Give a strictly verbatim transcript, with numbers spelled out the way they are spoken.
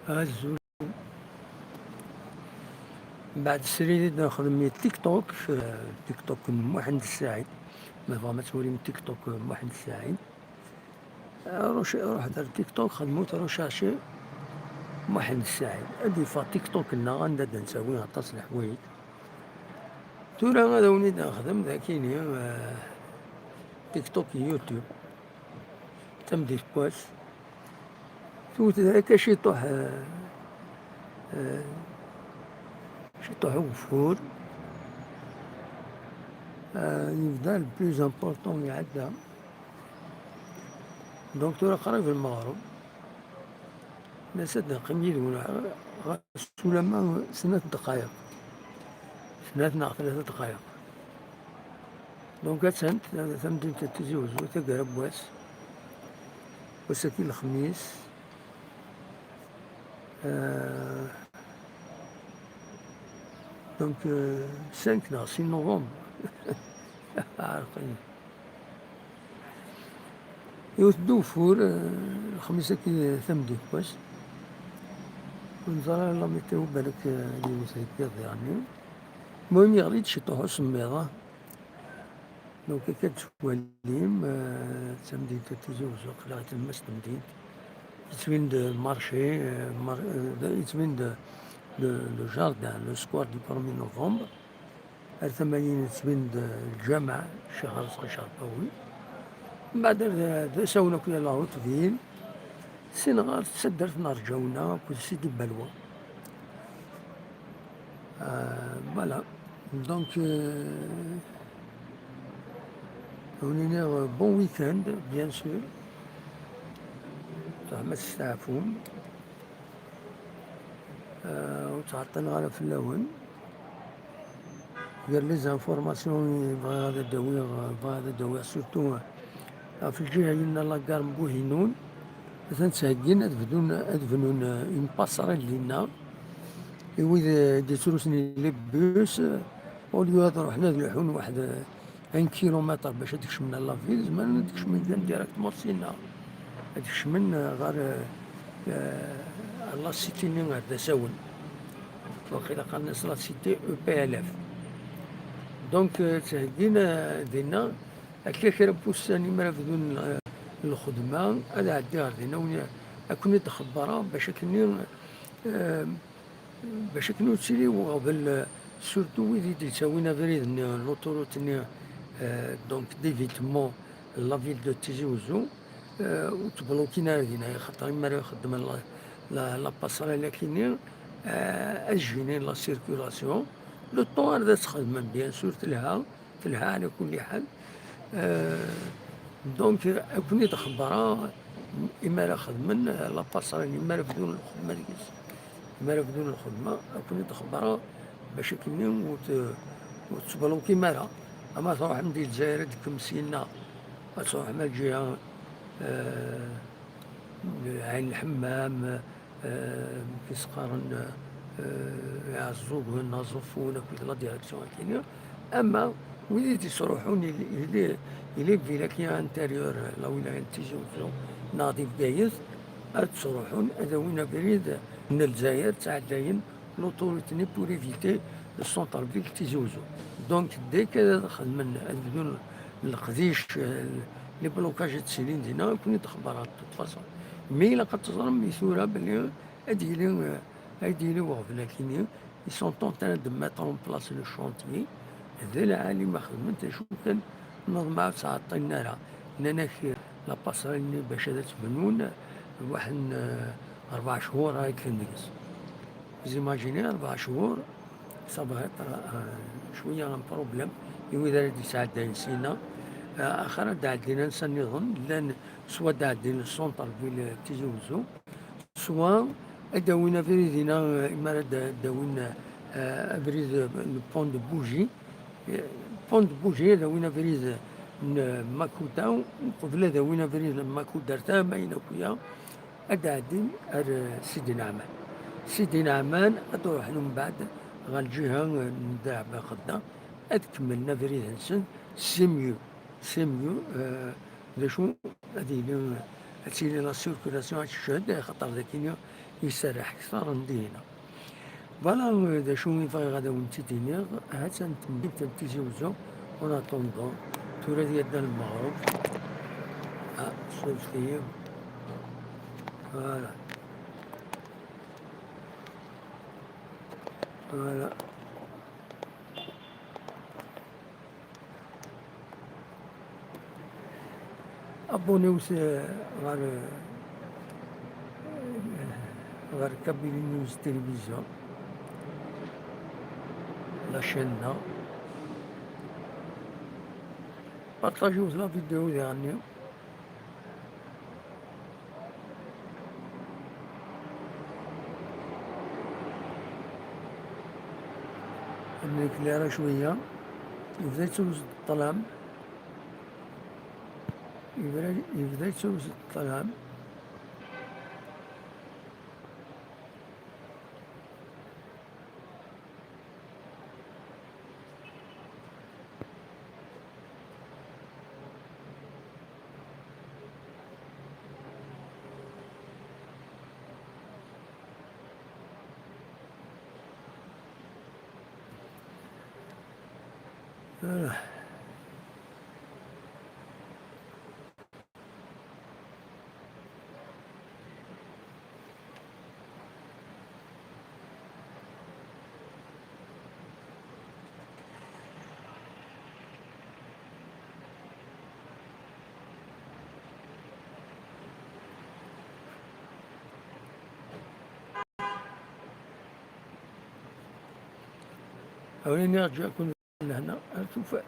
Azul. Mbeɛd srid i d-nexdem i TikTok, eh, TikTok n Muḥend Ssaɛid. Ma tebɣam ad twalim TikTok n Muḥend Ssaɛid, eh, ruc-, ruḥet ar TikTok, xedmut recherche Muḥend Ssaɛid. Ad d-yeffeɣ TikTok-nneɣ, anda d-nettawi aṭas n leḥwayeǧ. Tura ad awen-id-nexdem d akini, eh, TikTok, YouTube. Tameddit n wass. Tewwet akka ciṭuḥ, eh, eh, ciṭuḥ ugeffur. Eh, yebda le plus important iɛedda. Donc tura qrib lmeɣreb. Nnas ad neqqim yid-wen ɣas ulamma snat ddqayeq. Snat neɣ tlata ddqayeq. Donc, attan tamdint n Tizi Uzzu, taggara n wass, wass-agi lexmis. Euh, donc, euh, cinq neɣ six novembre. Ɛerqen. Iwet-d ugeffur, euh, lexmis-agi tameddit n wass. Ur neẓri ara la météo, balak, euh, ad iwet deg yiḍ diɣenni. المهم, yeɣli-d ciṭuḥ usemmiḍ, ah. Donc, akka d-tettwalim, euh, d tamdint n Tizi Uzzu, aql-aɣ di tlemmast n temdint. Yettbin-d le marché, euh, mar-, euh, yettbin-d le, le jardin, le square du premier novembre. Ar tama-yin yettbin-d lǧameɛ, Ccix Arezqi Cerfawi. Mbeɛd ar d, d asawen akk la route ville. Sin ɣer taddart n Rǧawna akked Sidi Balwa. Euh, voilà. Donc, euh, on est, euh, bon week-end, bien sûr. Zɛma testeɛfum. Euh, ur ttɛeṭṭileɣ ara fell-awen. Gar les informations i bɣiɣ ad d-awiɣ, bɣiɣ ad d-awiɣ surtout ɣef lǧiha-inna la gare n Buhinun, atan ttheggin ad bdun, ad bnun, euh, une passerelle dinna. I wid, euh, d-yettrusen les bus, euh, au lieu ad ruḥen ad leḥun waḥed, euh, un kilomètre bac ad kecmen la ville, zemren ad kecmen kan directement sinna. Ad kecmen, euh, ɣer, euh, euh, la cité-nni ar d asawen. Waqila qqaren-as la cité E P L F. Donc, euh, ttheggin, euh, dinna, akka kra n wussan imi ara bdun, euh, lxedma, ad ɛeddiɣ ar dinna, ad ken-id-xebbreɣ bac akken, euh, bac akken ur ttili uɣbel, euh, surtout wid i d-yettawin abrid-nni, l'autoroute-nni, euh, donc d'évitement la ville de Tizi Ouzou, euh, ur ttblokin ara dinna, axaṭer imi ara xeddmen la, la, la passerelle akini, euh, ad jjinin la circulation. Le temps ara d ad txedmem, bien sûr, telha, telha ɛla kulli ḥal. Euh, donc, ad ken-id-xebbreɣ imi ara xedmen, euh, la passerelle, imi ara bdun lxedma deg-s. Imi ara bdun lxedma, ad ken-id-xebbreɣ bac akken ur t-, ur tettblukim ara. Ama truḥem di Lezzayer ad d-tekkem syenna, ad truḥem ar lǧiha, euh, Ɛin Lḥemmam, euh, amek i s-qqaren, euh, Iɛeẓẓugen, Aẓeffun, akked la direction akini. Ama wid i d-yettruḥun, il, il est, il est ville akini intérieur, la wilaya n Tizi Ouzou, neɣ di Bgayet, ad ttruḥun, ad awin abrid n Lezzayer, ttɛeddayen l'autoroute-nni pour éviter le centre-ville Tizi Ouzou. Donc, dès que ad xedmen, ad bdun leqdic, euh, les blocages ad ttilin dinna, ad ken-id-xebbreɣ de toute façon. Mais ilaq ad teẓrem i tura belli ad yili, euh, ad yili uɣbel akini, ils sont en train de mettre en place le chantier. D lɛali ma xedmen d acu kan, neḍmeɛ ur ttɛeṭṭilen ara. Nnan-ak, euh, la passerelle-nni bac ad tt-bnun, waḥed n, euh, rebɛa cchur ara yekfen deg-s. Vous imaginez, rebɛa cchur, ça va être, euh, cwiya un problème i wid ara d-yesɛeddayen syenna. Euh, axir ad d-ɛeddin ansa nniḍen, llan swa ad d-ɛeddin le centre-ville Tizi Ouzou, swa ad d-awin abrid-inna, euh, imi ara d-, d-awin, euh, abrid, euh, le pont de Bougie. Euh, pont de Bougie, ad awin abrid n Makuda, uqbel ad awin abrid n Makuda ar tama-yin akk-ya, ad d-ɛeddin ar, eh, Sidi Neɛman. Sidi Neɛman ad d-ruḥen mbeɛd ɣer lǧiha, eh, n Dda Ɛebba Xedda, ad kemmlen abrid-nsen, c'est mieux, c'est mieux, eh, d acu, ad yili, ad tili la circulation ad teched, axaṭer d akini Iserreḥ kter n dihina. Voilà, d acu i bɣiɣ ad awen-tt-id-iniɣ, ha-tt-an temlilt n Tizi Uzzu, en attendant, tura ad yadda lmeɣreb. Ah, surfet-iyi. Voilà. Voilà. Abonnez-vous ɣer, ɣer Kabylie News Télévision, la chaîne-nneɣ. Partagez-vous la vidéo diɣenni. Ad nekli ara cwiya. Yebda yettewz ṭṭlam. Yebda, yebda yettewz ṭṭlam. Awen-iniɣ ǧǧaken lehna ar tufat.